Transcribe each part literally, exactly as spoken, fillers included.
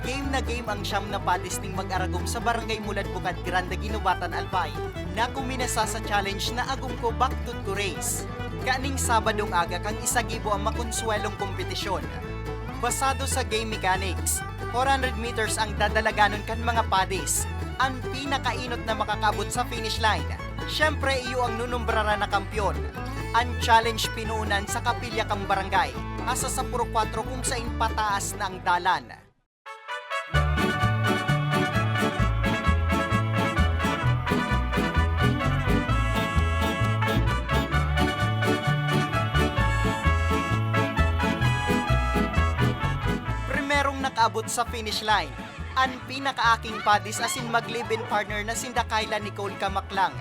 Game na game ang siyam na padis ning mag-aragom sa Barangay Mulad, Bukad Grande, Guinobatan, Albay, na kuminasa sa challenge na Agom Ko, Baktot Ko Race. Kaning Sabadong aga kan isa gibo ang makonsuwelong kompetisyon. Basado sa game mechanics, four hundred meters ang dadalaganon kan mga padis. An pinakainot na makakaabot sa finish line, siyempre, iyo ang nunumbraran na kampeon. An challenge pinoonan sa kapilya kan barangay, asa sa Purok Kwatro, kung sain pataas na ang dalan. Primerong nakaabot sa finish line, an pinakaaking padis asin mag-live-in partner na sinda Kyla Nicole Kamaklang,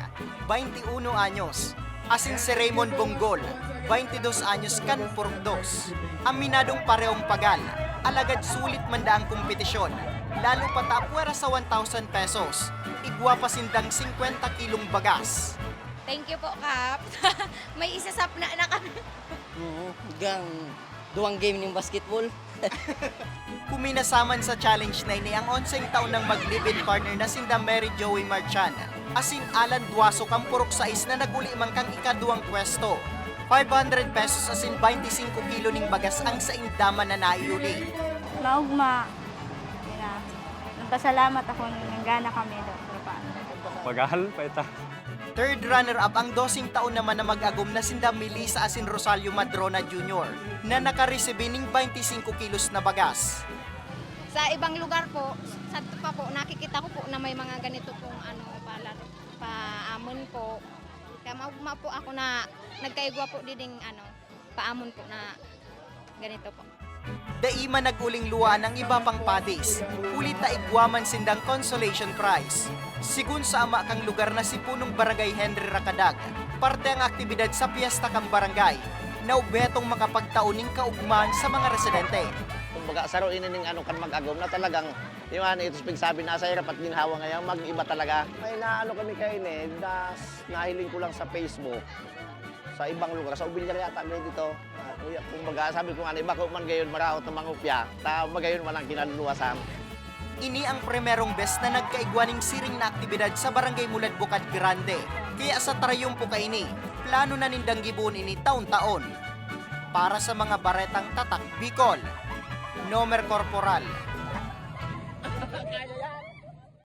bainti uno anyos, asin si Raymond Bonggol, bainti dos anyos, kan Purok Dos. Aminadong parehong pagal, alagad sulit man daa an kompetisyon, lalo pa ta pwera sa one thousand pesos, igwa pa sindang singkwenta kilong bagas. Thank you po, Kap. May isasapna na kami. Oo, gang duwang game ning basketball. Kuminasa man sa challenge na ini ang onseng taon nang mag-live-in partner na sinda Mary Joey Marchan asin Alan Duaso kan Purok Sais na nag-uli man kan ikaduwang pwesto. Five hundred pesos asin bainti singko kilo ning bagas ang sainda man na naiuli. Maugma. Yun na. Nagpasalamat ako, nanggana kami do, tropa. Pagal pa ita. Third runner-up ang doseng taon naman na mag-agom na sinda Melissa asin Rosalio Madrona Junior, na nakaresibi ning bainti singko kilos na bagas. Sa ibang lugar po, sadto pa po, nakikita ko po na may mga ganito pong, ano, pala, paamon po. Kaya maugma po ako na nagkaigwa po diding, ano, paamon po na ganito po. Dai man nag-uling luwaan ang iba pang padis, huli ta igwa man sindang consolation prize. Sigon sa ama kan lugar na si Punong Barangay Henry Rakadag, parte ang aktibidad sa pyesta kan barangay, na obhetong makapagtao nin kaugmahan sa mga residente. Kumbaga, saro ini ning ano kan mag-agom na talagang, yung ano, ito sa pigsabi na sa hirap at ginhawa ngayon, mag-iba talaga. May naano kami kaini, das, nahiling ko lang sa Facebook. Sa ibang lugar, sa Obilyar yata, may dito. Ah, kuya, kumbaga, sabi ko nga, "Bako man gayon, maraot na mangopya, ta magayon man ang kinaluluwasan." Ini ang primerong bes na nagkaigwa ning siring na aktibidad sa Barangay Mulad, Bukad Grande. Kaya sa trayumpo kaini, plano na nindang gibohon ini taon-taon. Para sa mga baretang tatak Bicol, Nomer Corporal.